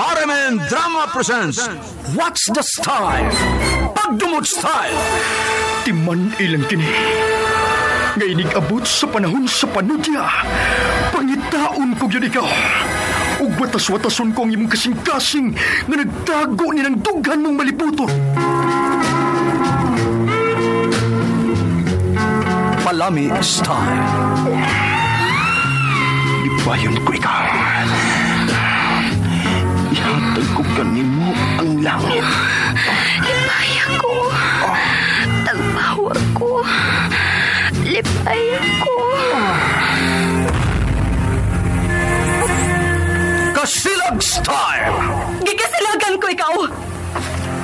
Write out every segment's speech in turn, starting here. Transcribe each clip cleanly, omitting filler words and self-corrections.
RMN Drama presents What's the Style? Pagdumot Style! Timan ilang kini. Nga inig-abot sa panahon sa panudya. Pangitaon ko yun ikaw. Ug watas-watason ko ang imong kasing-kasing nga nagtago ni ng dughan mong malibuton. Palami Style. Ibayon ko ikaw. Ihatag ko kanimo ang langit. Lipay ako. Tagpawa ko. Lipay ako. Kasilag Style! Gikasilagan ko ikaw.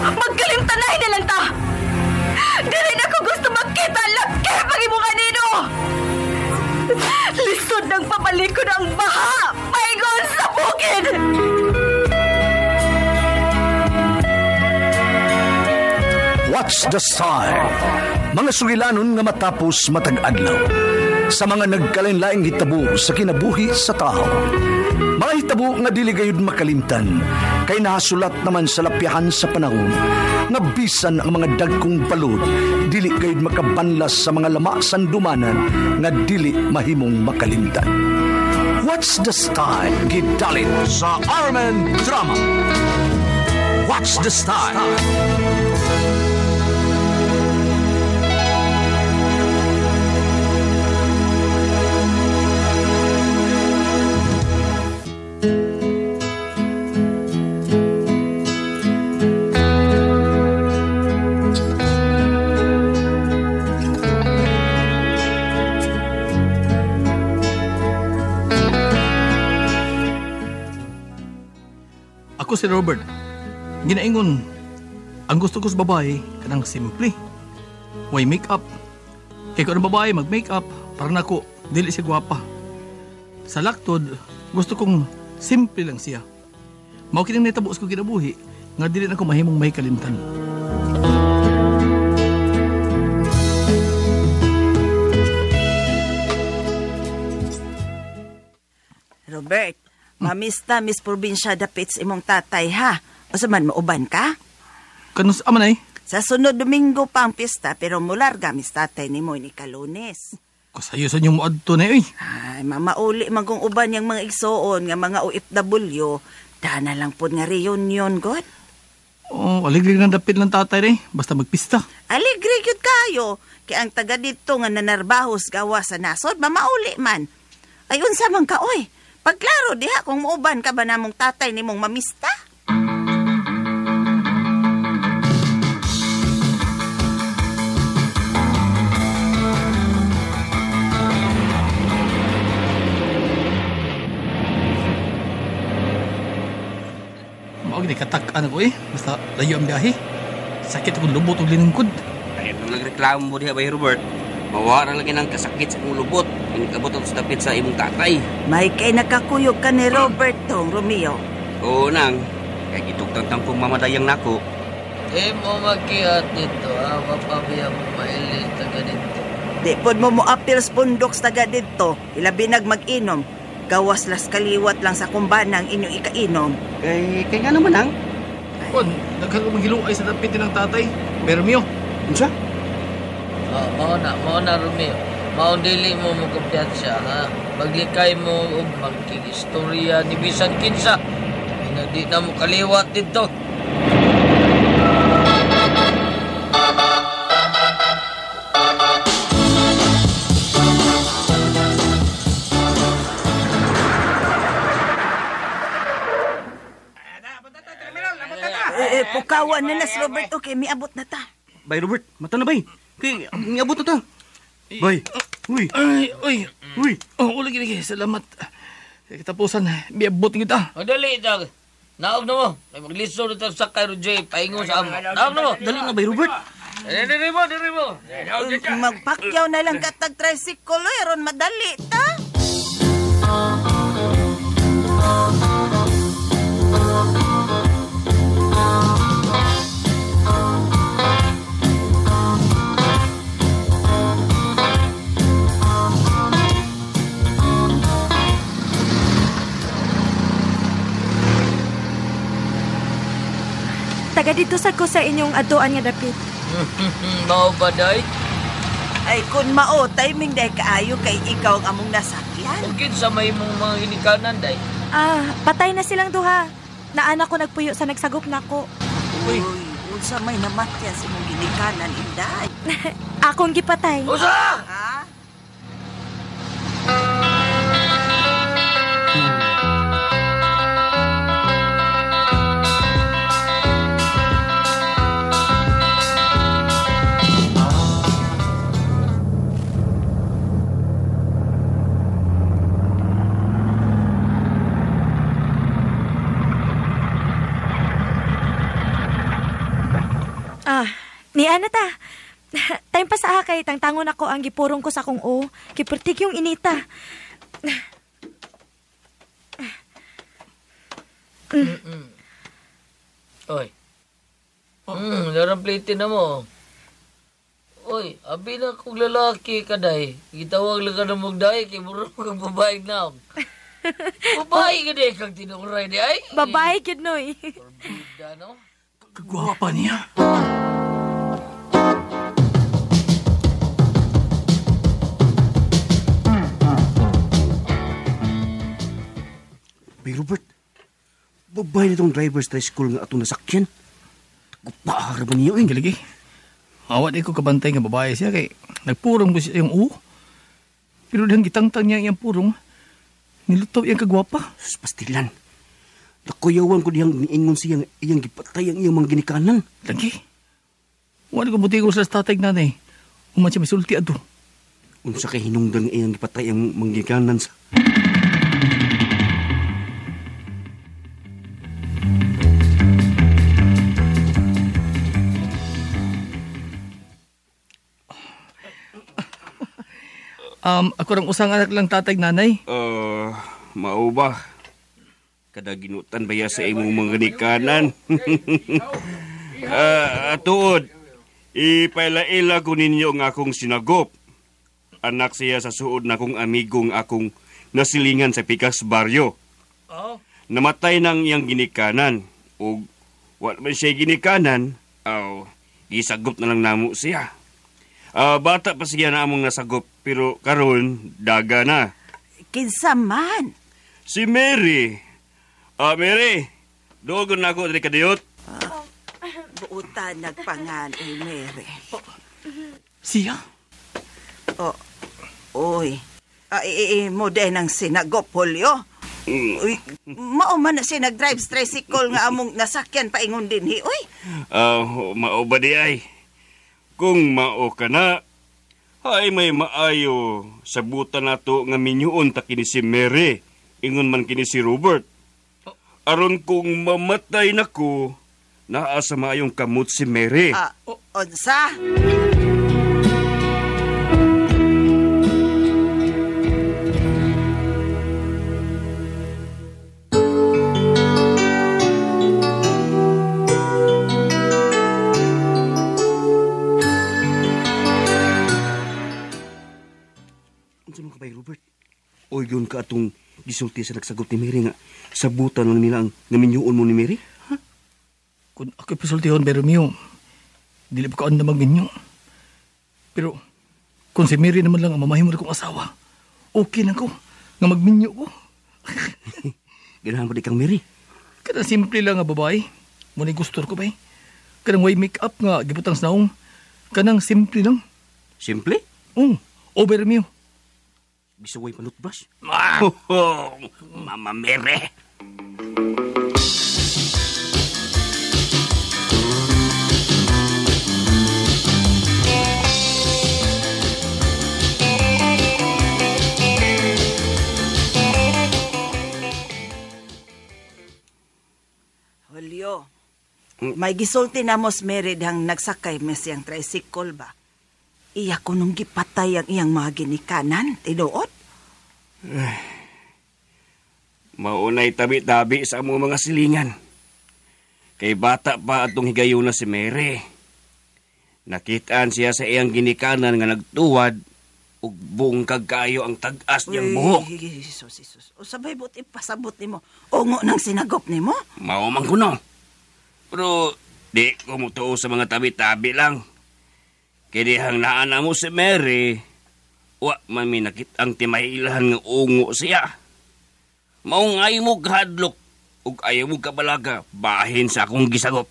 Magkalimtanay na lang ta. Dili na ko gusto magkita laki pag imo kanino. Lisod ng papalikod ang baha. Paingon sa bukid. What's the Style? Mga sugilanon nga matapos matag adlaw. Sa mga nagkalain-laing hitabo sa kinabuhi sa tao. Mga hitabo nga dili gayud makalimtan, kay nahasulat naman sa lapyahan sa panahon, nga bisan ang mga dagkong balod, dili gayud makabanlas sa mga lama sandumanan nga dili mahimong makalimtan. What's the Style? Gidalit sa RMN Drama. What's the Style? Ako si Robert. Ginaingon, ang gusto ko sa babae, kanang simple. Way make-up. Kaya kung ang babae mag-make-up, para nako, dili siya gwapa. Sa laktod, gusto kong simple lang siya. Mao kining nahitabo sa kinabuhi, nga dili na ko mahimong may kalimtan. Robert, mamista Miss Probinsya dapit sa imong tatay ha. O sa man mauban ka? Kanus aman ay? Sa sunod Domingo pa ang pista pero mularga mis tatay ni mo ni Kalunes. Kasayo sa inyong muadto na eh. Ay, mamauli magong uban yang mga igsoon nga mga OFW. Dana lang po nga reunion, God. Oh, aligrig ng dapit ng tatay rin. Basta magpista. Aligrig yun kayo. Kaya ang taga dito nga nanarbahos gawa sa nasod, mamauli man. Ay, unsa man ka, oy. Pagklaro diha kung muuban ka ba namong tatay ni mong mamista? Mao gid katak-an ako eh. Basta layo ang biyahe. Sakit akong lubot og liningkod. Ay, nung nagreklamo mo diha bay Robert, mawara lagi ng kasakit sa imong lubot. Inikabot ako sa dapit sa imong tatay. May kay nakakuyog ka ni Robert tong Romeo. Oo nang, kay gitugtang tampong mamadayang nako. Di mo magkihat dito, ha? Mapabiya mo mailis taga dito. Di pod mo moapil sa pundok sa taga dito. Ilabi nag mag-inom. Gawas las kaliwat lang sa kumbana ang inyong ikainom. Kay nga naman ang? Kon, daghan ko maghiluay sa dapit ng tatay. Bermeo. Unsa? Oh, mao na Romeo. Mao dili mo mo kumpiyansa, ha? Maglikay mo og magkigistorya ni bisan kinsa. Di na mo kaliwat dito. Pukawan na na si Robert. Okay, miabot na ta. Bay Robert, mata na bay. Kay miabot na ta. Bay. Uy. Ay, uy. Uy. Oh, uli gini, salamat. Katapusan, miabot kita. Madali ta. Naog na mo. May maglisod na ta sa kay Roger. Paingon sa amo. Naog na mo. Dali na bay Robert. Diri mo, diri mo. Magpakyaw na lang katag tricycle aron madali ta. Taga dito sa ko sa inyong aduan nga dapit. Mao ba, day? Ay, kun mao, timing day kaayo kay ikaw ang among nasakyan. Ug kinsa may imong mga ginikanan, day? Ah, patay na silang duha. Naana ko nagpuyo sa nagsagop nako. Uy, unsa may namatyan sa imong ginikanan, Inday? Akong gipatay. Usa! Ha? Ah, niana ta. Time pa sa kay tangtangon ako ang gipurong ko sa akong o. Gipertig yung inita. Oy. Larang plate na mo. Oy, abi na kong lalaki ka, day. Gitawag lang ka na magday, kay muro kang babae na. Babae ka, day, kang tinuray, day. Ay. Babae gyud noy. Forbida, no? Kagwapa niya. Bay Robert, babae na itong driver's tricycle nga atong nasakyan. Gupahar ba niyo eh? Giligi. Awa di ko kabantay nga babae siya kay nagpurong ko siya yung u. Pero dihang gitangtang niya iyang purong, nilutaw iyang kagwapa. Sus, pastilan. Nakuyawan ko diyang niingon siya nga iyang gipatay ang iyang mga ginikanan. Lagi. Wala ko buti ko sa tatay nanay. Human siya misulti ato. Unsa kay hinungdan nga iyang gipatay ang mga ginikanan sa... Ako rang usang anak lang tatay nanay. Mao ba? Kada ginutan ba ya sa imong mga ginikanan? Tuod, ipailaila ko ninyo ang akong sinagop. Anak siya sa suod na akong amigong akong nasilingan sa Pikas Baryo. Oh. Namatay nang iyang ginikanan. Ug wa man siya ginikanan, aw, gisagop na lang namo siya. Bata pa siya na among nasagop, pero karon daga na. Kinsa man? Si Mary. Mary, dogon na ako diri kadiyot. Buutan nagpangan, oy Mary. Siya? Oh, oy. Mo din ang sinagop, Julio. Uy, mao man na siya nag-drive tricycle nga among nasakyan paingon din hi, oy. Mao ba di ay? Kung mao ka na, ay may maayo. Sabutan nato nga minyuon ta kini si Mary, ingon man kini si Robert. Aron kung mamatay nako, naa sa maayong kamot si Mary. Unsa? Unsa man ka bay, Robert? O yun ka atong gisulti sa nagsagot ni Mary nga sabutan na nila ang naminyuon mo ni Mary? Ha? Kung ako'y pasultihon, pero Romeo, dili pa kaan na magminyo. Pero kung si Mary naman lang ang mamahimo na kong asawa, okay na ko nga magminyo ko. Ganahan ba di kang Mary? Kanang simple lang nga babae. Muna'y gusto ko ba eh. Kanang way make-up nga gibutang sa naong. Kanang simple lang. Simple? Oo. Over Romeo. Bisa way panutbrush? Ah! Mama Mary! Julio, may gisulti na mos Mary dihang nagsakay mes siyang tricycle ba? Iya ko nung gipatay ang iyang mga ginikanan, tinuod? Maunay tabi-tabi sa among mga silingan. Kay bata pa atong higayuna si Mary. Nakitaan siya sa iyang ginikanan nga nagtuwad ug bungkag kaayo ang tag-as niyang buhok. Uy, Jesus, Jesus. O sabay buti pasabot nimo. Ungo nang sinagop nimo? Mao man kuno. Pero Di ko mutuo sa mga tabi-tabi lang. Kaya dihang naana mo si Mary, wa man mi nakit-ang timahilahan nga ungo siya. Maong ayaw mo kahadlok ug ayaw mo kabalaga, bahin sa akong gisagop.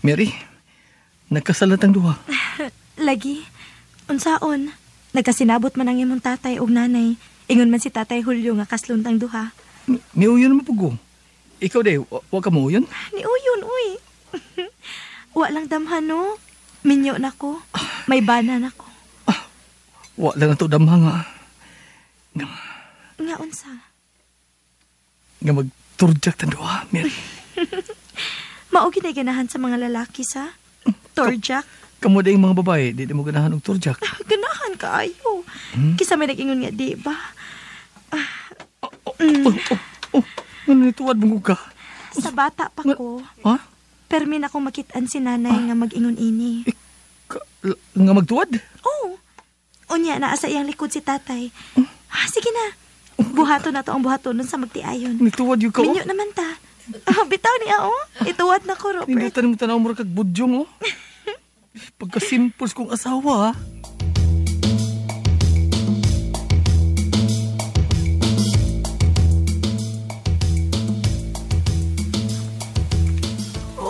Mary, nagkasalat ang duha. Lagi, unsaon, nagkasinabot man ang imong tatay ug nanay. Ingon man si Tatay Julio nga kasluntang duha. Niuyon mo pugo. Ikaw de, wa ka mo uyon? Niuyon, uy. Wa lang damhan, no? Minyo na ko. May bana na ko. Wa lang ato damha nga. Nga unsa? Nga magturjak tan duha, Mary. Mao gyud ganahan sa mga lalaki sa torjak. Kamo ding mga babae, di mo ganahan og turjak. Ganahan kaayo. Kisa may nag-ingon nga di ba? Ano nituwad mo ka? Sa bata pa ko. Ha? Permi na akong makitaan si nanay nga mag-ingon ini. Nga magtuwad? Oo. Unya, naa sa iyang likod si tatay. Sige na. Buhato na to ang buhato nun sa magtiayon. Nituwad yun ka, oh. Minyo naman ta. Bitaw niya, oh. Ituwad na ko, Robert. Nindutan mo tanaw mo kag budyong, oh. Pagkasimples kong asawa, ah.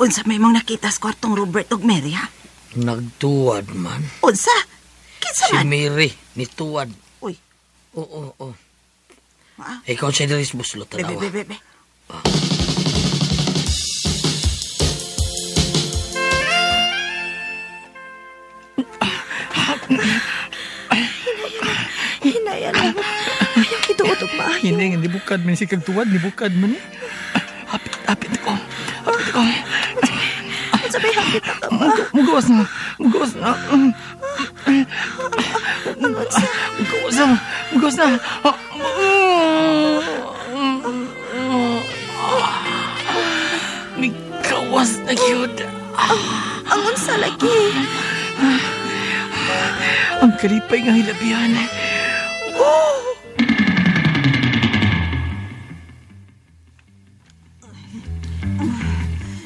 Unsa may mong nakita sa kwartong Robert ug Mary, ha? Nagtuwad man. Unsa? Kinsa Si man? Mary, nituwad. Uy. Oo, oo. Ah. Ikaw siya diris buslo, Be, tanawa. be, be, be. Hinaya lang. Ayaw kituot og maayo. Hindi, nga nibukad man si kagtuwad, nibukad man eh. Hapit, hapit ko. Hapit ko. Unsa may hapit na ka ba? Mugawas na. Mugawas na. Ang unsa? Mugawas na. Mugawas na. Migawas na yun. Ang unsa lagi? Ang kalipay nga hilabihan.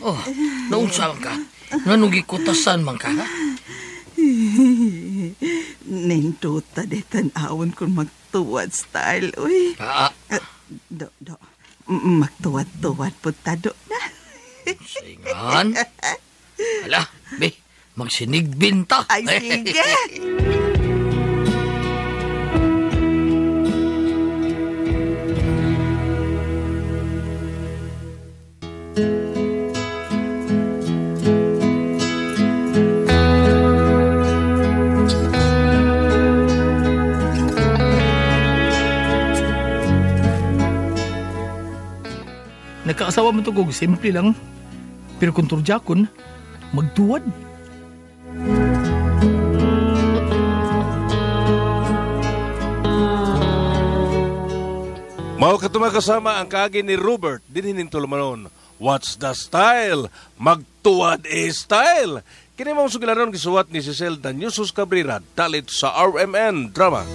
Oh, naunsa man ka? Nganong gikutasan man ka, ha? Ninduta de tan-awon kung magtuwad style, uy. Ah, Do, do. Magtuwad-tuwad po ta, do na. Singan. Hala, be, magsinigbin ta. Ay, sige. Nagkaasawa man to kog simple lang. Pero kung turjakon, magtuwad. Mao katuma kasama ang kaagi ni Robert dinhi ning tulumanon. What's the style? Magtuwad e style. Kini mao sugilanon gisuwat ni Cecil Danyusos Cabrera dalit sa RMN Drama.